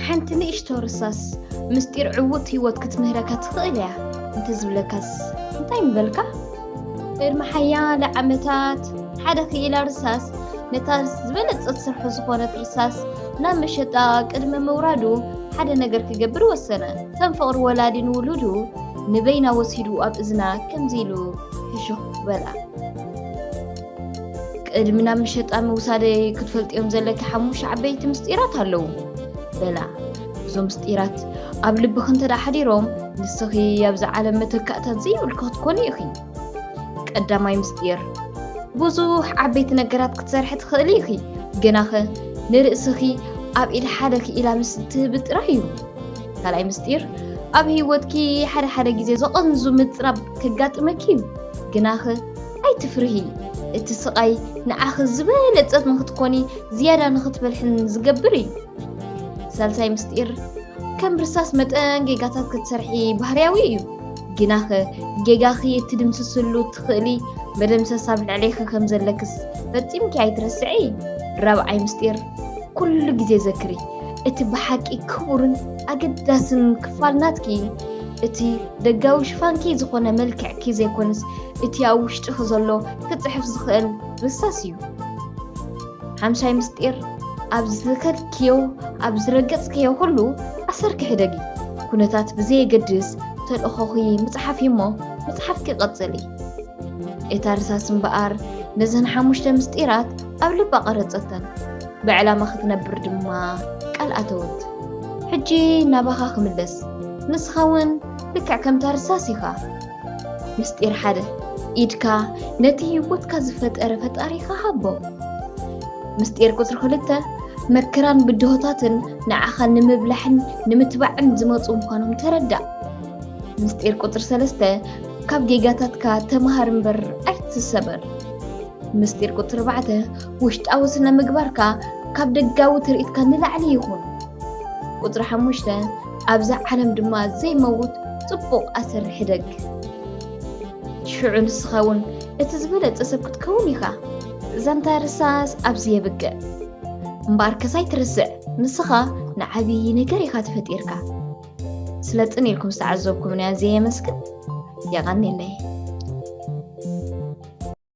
ሓንቲ ንእሽቶ ርሳስ ምስጢር ዕዉት ህይወት ክትምህረካ ትኽእል እያ እንተዝብለካስ እንታይ ምበልካ? ቅድሚ ሓያለ ዓመታት ሓደ ክኢላ ርሳስ ነታ ዝበለጸት ስርሑ ዝኾነት ርሳስ ናብ መሸጣ ቅድሚ ምውራዱ ሓደ ነገር ክገብር ወሰነ። ከም ፍቕሪ ወላዲ ንውሉዱ ንበይና ወሲዱ ኣብ እዝና ከምዚ ኢሉ ሕሹኽ በላ። ቅድሚ ናብ መሸጣ ምውሳደይ ክትፈልጥዮም ዘለኪ ሓሙሽተ ዓበይቲ ምስጢራት ኣለዉ በላ። እዞም ምስጢራት ኣብ ልብኺ እንተ ደኣ ሓዲሮም ንስኺ ኣብዚ ዓለም መተካእታ ዘይብልኪ ክትኮኒ ኢኺ። ቀዳማይ ምስጢር፣ ብዙሕ ዓበይቲ ነገራት ክትሰርሒ ትኽእሊ ኢኺ፣ ግናኸ ንርእስኺ ኣብ ኢድ ሓደ ክኢላ ምስ እትህቢ ጥራይ እዩ። ካልኣይ ምስጢር፣ ኣብ ህይወትኪ ሓደ ሓደ ግዜ ዘቐንዙ ምጽራብ ከጋጥመኪ እዩ፣ ግናኸ ኣይትፍርሂ። እቲ ስቓይ ንዓኺ ዝበለጸት ንኽትኮኒ ዝያዳ ንኽትበልሕን ዝገብር እዩ። ሳልሳይ ምስጢር፣ ከም ርሳስ መጠን ጌጋታት ክትሰርሒ ባህርያዊ እዩ። ግናኸ ጌጋኺ እትድምስስሉ እትኽእሊ መደምሰስ ኣብ ልዕሌኺ ከም ዘለክስ ፈጺምኪ ኣይትረስዒ። ራብዓይ ምስጢር፣ ኩሉ ግዜ ዘክሪ፣ እቲ ብሓቂ ክቡርን ኣገዳስን ክፋል ናትኪ፣ እቲ ደጋዊ ሽፋንኪ ዝኾነ መልክዕኪ ዘይኮነስ፣ እቲ ኣብ ውሽጥኺ ዘሎ ክጽሕፍ ዝኽእል ርሳስ እዩ። ሓምሻይ ምስጢር፣ ኣብ ዝኸድክዮ፣ ኣብ ዝረገጽክዮ ኩሉ ኣሰርኪ ሕደጊ። ኩነታት ብዘየገድስ ተልእኾኺ ምጽሓፍ እዩ እሞ ምጽሓፍኪ ቀጽሊ። እታ ርሳስ እምበኣር ነዘን ሓሙሽተ ምስጢራት ኣብ ልባ ቀረጸተን። ብዕላማ ክትነብር ድማ ቃል ኣተወት። ሕጂ ናባኻ ክምለስ። ንስኻ እውን ልክዕ ከምታ ርሳስ ኢኻ። ምስጢር ሓደ፣ ኢድካ ነቲ ህይወትካ ዝፈጠረ ፈጣሪኻ ሃቦ። ምስጢር ቁጽሪ ክልተ፣ መከራን ብድሆታትን ንዓኻ ንምብላሕን ንምትባዕን ዝመጹ ምዃኖም ተረዳእ። ምስጢር ቁጽሪ ሰለስተ፣ ካብ ጌጋታትካ ተመሃር እምበር ኣይትሰበር። ምስጢር ቁጽሪ ኣርባዕተ፣ ውሽጣዊ ስነ ምግባርካ ካብ ደጋዊ ትርኢትካ ንላዕሊ ይኹን። ቁጽሪ ሓሙሽተ፣ ኣብዛ ዓለም ድማ ዘይመውት ጽቡቕ ኣሰር ሕደግ። ሽዑ ንስኻ እውን እቲ ዝበለጸ ሰብ ክትከውን ኢኻ። ዛንታ ርሳስ ኣብዚ የብቅዕ። እምበኣርከስ ኣይትርስዕ፣ ንስኻ ንዓብዪ ነገር ኢኻ ተፈጢርካ። ስለ ጽን ኢልኩም ዝተዓዘብኩምኒ ኣዝየ የመስግን። የቐንየለይ።